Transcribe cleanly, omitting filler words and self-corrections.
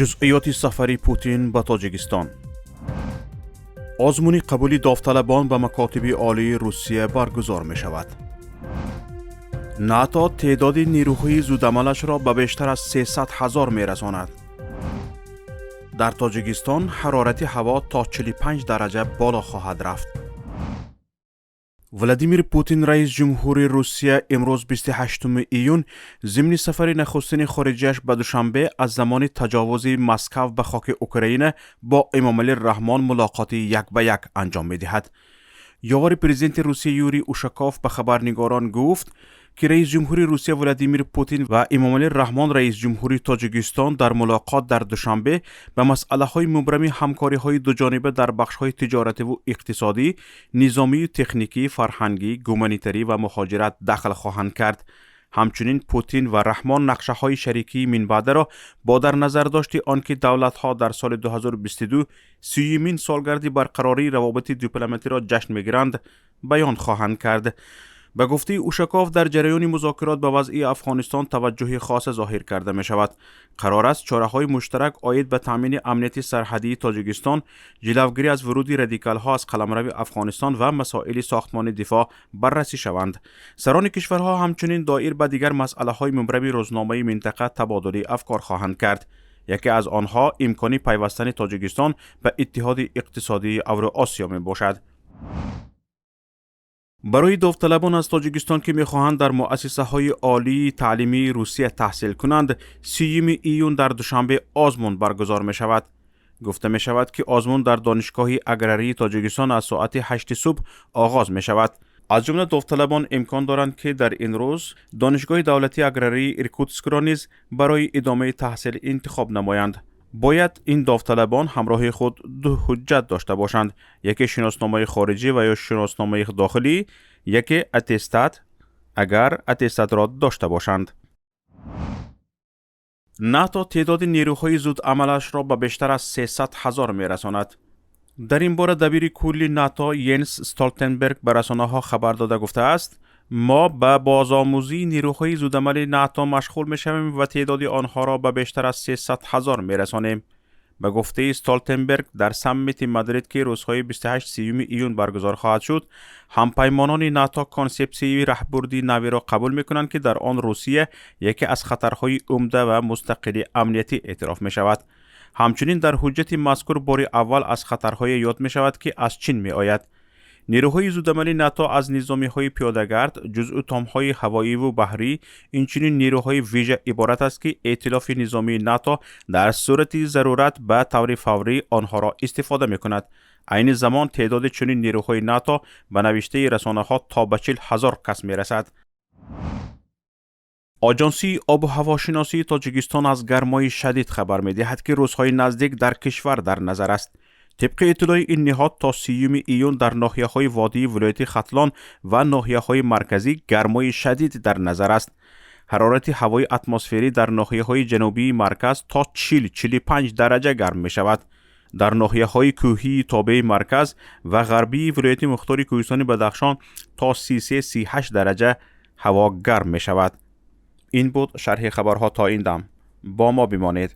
Ҷузъиёти сафари Путин ба Тоҷикистон. Озмуни қабули довталабон ба макотиби олии Русия баргузор мешавад. НАТО теъдоди нерӯҳои зудамалашро ба бештар аз 300 ҳазор мерасонад. Дар Тоҷикистон ҳарорати ҳаво то 45 дараҷа боло хоҳад рафт. Владимир Путин, раис ҷумҳури Русия, имрӯз 28 июн зимни сафари нахустини хориҷиаш ба Душанбе аз замони таҷовузи Москав ба хоки Украина бо Эмомалӣ Раҳмон мулоқоти як ба як анҷом медиҳад. Ёвари президенти Русия Юрий Ушаков ба хабарнигорон гуфт, ки раис ҷумҳури Русия Владимир Путин ва Эмомалӣ Раҳмон, раис ҷумҳури Тоҷикистон, дар мулоқот дар Душанбе ба масъалаҳои мубрами ҳамкориҳои дуҷониба дар бахшҳои тиҷоративу иқтисодӣ, низомию техникӣ, фарҳангӣ, гуманитарӣ ва муҳоҷират дахл хоҳанд кард. Ҳамчунин Путин ва Раҳмон нақшаҳои шарикии минбаъдаро бо дар назардошти он ки давлатҳо дар соли 2022 сиюмин солгарди барқарории равобити дипломатиро ҷашн мегиранд, баён хоҳанд кард. Ба гуфтаи Ушаков, дар ҷараёни музокирот ба вазъи Афғонистон таваҷҷӯҳи хоса зоҳир карда мешавад. Қарор аст чораҳои муштарак оид ба таъмини амнияти сарҳадии Тоҷикистон, ҷилавгирӣ аз вуруди радикалҳо аз қаламрави Афғонистон ва масоили сохтмони дифоъ баррасӣ шаванд. Сарони кишварҳо ҳамчунин доир ба дигар масъалаҳои мубрами рӯзномаи минтақа табодули афкор хоҳанд кард. Яке аз онҳо имкони пайвастани Тоҷикистон ба Иттиҳоди иқтисодии Авроосиё мебошад. Барои довталабон аз Тоҷикистон, ки мехоҳанд дар муассисаҳои олии таълимии Русия таҳсил кунанд, 30 июн дар Душанбе озмун баргузор мешавад. Гуфта мешавад, ки озмун дар Донишгоҳи аграрии Тоҷикистон аз соати 8 субҳ оғоз мешавад. Аз ҷумла довталабон имкон доранд, ки дар ин рӯз Донишгоҳи давлатии аграрии Иркутскро низ барои идомаи таҳсил интихоб намоянд. Бояд ин довталабон ҳамроҳи худ ду ҳуҷҷат дошта бошанд: яке шиносномаи хориҷӣ ва ё шиносномаи дохилӣ, яке аттестат, агар аттестатро дошта бошанд. НАТО теъдоди нерӯҳои зудамалашро ба бештар аз 300 ҳазор мерасонад. Дар ин бора дабири кулли НАТО Йенс Столтенберг ба расонаҳо хабар дода гуфтааст: «Мо ба бозомӯзии нерӯҳои зудамали НАТО машғул мешавем ва теъдоди онҳоро ба бештар аз 300 ҳазор мерасонем». Ба гуфтаи Столтенберг, дар саммити Мадрид, ки рӯзҳои 28-30 июн баргузор хоҳад шуд, ҳампаймонони НАТО консепсияи раҳбурди навиро қабул мекунанд, ки дар он Русия яке аз хатарҳои умда ва мустақили амниятӣ эътироф мешавад. Ҳамчунин дар ҳуҷҷати мазкур бори аввал аз хатарҳое ёд мешавад, ки аз Чин меояд. Нерӯҳои зудамали НАТО аз низомиҳои пиёдагард, ҷузъутомҳои ҳавоиву баҳрӣ, инчунин нерӯҳои вижа иборат аст, ки эътилофи низомии НАТО дар сурати зарурат ба таври фаврӣ онҳоро истифода мекунад. Айни замон теъдоди чунин нерӯҳои НАТО, ба навиштаи расонаҳо, то ба 40 ҳазор кас мерасад. Оҷонсии обу ҳавошиносии Тоҷикистон аз гармои шадид хабар медиҳад, ки рӯзҳои наздик дар кишвар дар назар аст. Тибқи иттилои ин ниҳод, то 30 июн дар ноҳияҳои водии вилояти Хатлон ва ноҳияҳои марказӣ гармои шадид дар назар аст. Ҳарорати ҳавои атмосферӣ дар ноҳияҳои ҷанубии марказ то 40-45 дараҷа гарм мешавад. Дар ноҳияҳои кӯҳии тобеи марказ ва ғарбии вилояти мухтори кӯҳистони Бадахшон то 33-38 дараҷа ҳаво гарм мешавад. Ин буд шарҳи хабарҳо то ин дам. Бо мо бимонед.